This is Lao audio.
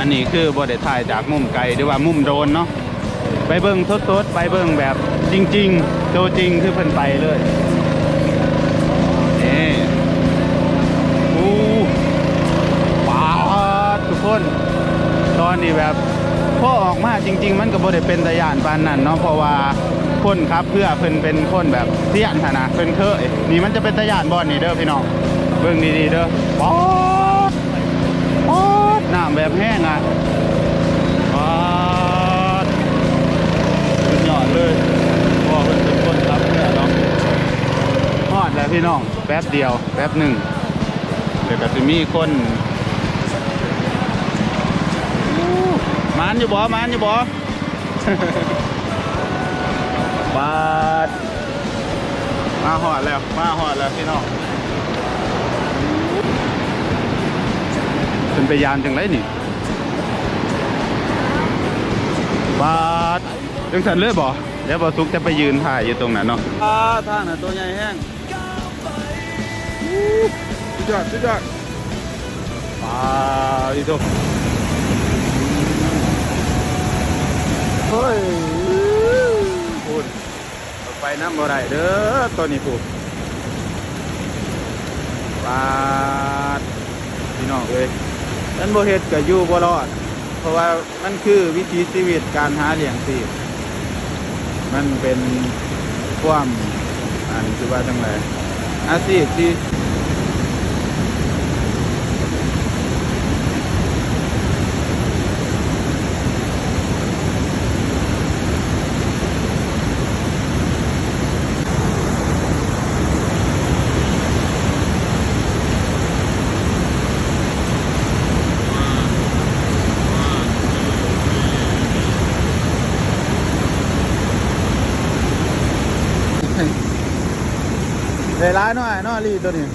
ອັນນີ້ຄືບໍ່ໄດ້ຖ່າຍຈາກມຸມໄກ ຫຼືວ່າມຸມໂດຣນເນາະ ໄປເບິ່ງສົດໆ ໄປເບິ່ງແບບຈິງໆ ໂຕຈິງ ຄືເພິ່ນໄປເລີຍ. ນີ້ ໂອ້ ປາດ ທຸກຄົນ ຕອນນີ້ແບບ ພໍອອກມາຈິງໆ ມັນກໍບໍ່ໄດ້ເປັນຕາຢ້ານປານນັ້ນເນາະ ເພາະວ່າຄົນຂັບເຮືອເພິ່ນເປັນຄົນແບບຊຽນຫັ້ນນະ ເພິ່ນເຄີຍ. ນີ້ມັນຈະເປັນຕາຢ້ານບ່ອນນີ້ເດີພີ່ນ້ອງ ເບິ່ງດີໆເດີ. ປາດ ປາດ ນ້ຳແບບແຮງອະ ປາດ ສຸດຍອດເລີຍ. ພໍ່ເພິ່ນເປັນຄົນຂັບເຮືອເນາະ. ຮອດແລ້ວພີ່ນ້ອງ ແປັບດຽວ ແປັບໜຶ່ງ ແລ້ວກໍຊິມີຄົນ. ໝານຢູ່ບໍ່? ໝານຢູ່ບໍ່? ບາດ ມາຮອດແລ້ວ ມາຮອດແລ້ວພີ່ນ້ອງ. ເປັນໄປຢ້ານຈັ່ງໃດນີ້? ບາດ ຈັ່ງຊັ້ນເລີຍບໍ່? ແລ້ວບໍ່ສຸກຈະໄປຢືນຖ່າຍຢູ່ຕົງນັ້ນເນາະ. ອາ ທາງນັ້ນໂຕໃຫຍ່ແຮງ. ສຸດຍອດ ສຸດຍອດ. ປາດ ອີໂຕ ເຮີ້ຍ ພຸ້ນ ໄປນຳບໍ່ໄດ້ເດີ ຕອນນີ້ພຸ້ນ. ປາດ ພີ່ນ້ອງເອີຍ ຄັນບໍ່ເຮັດກໍຢູ່ບໍ່ລອດ ເພາະວ່າ ມັນຄືວິຖີຊີວິດການຫາລ້ຽງຊີບ ມັນເປັນຄວາມ ອັນ ຊິວ່າຈັ່ງໃດ ອາຊີບທີ່ ໄດ້ຫຼາຍເນາະ ອ້າຍເນາະ ລີໂຕນີ້.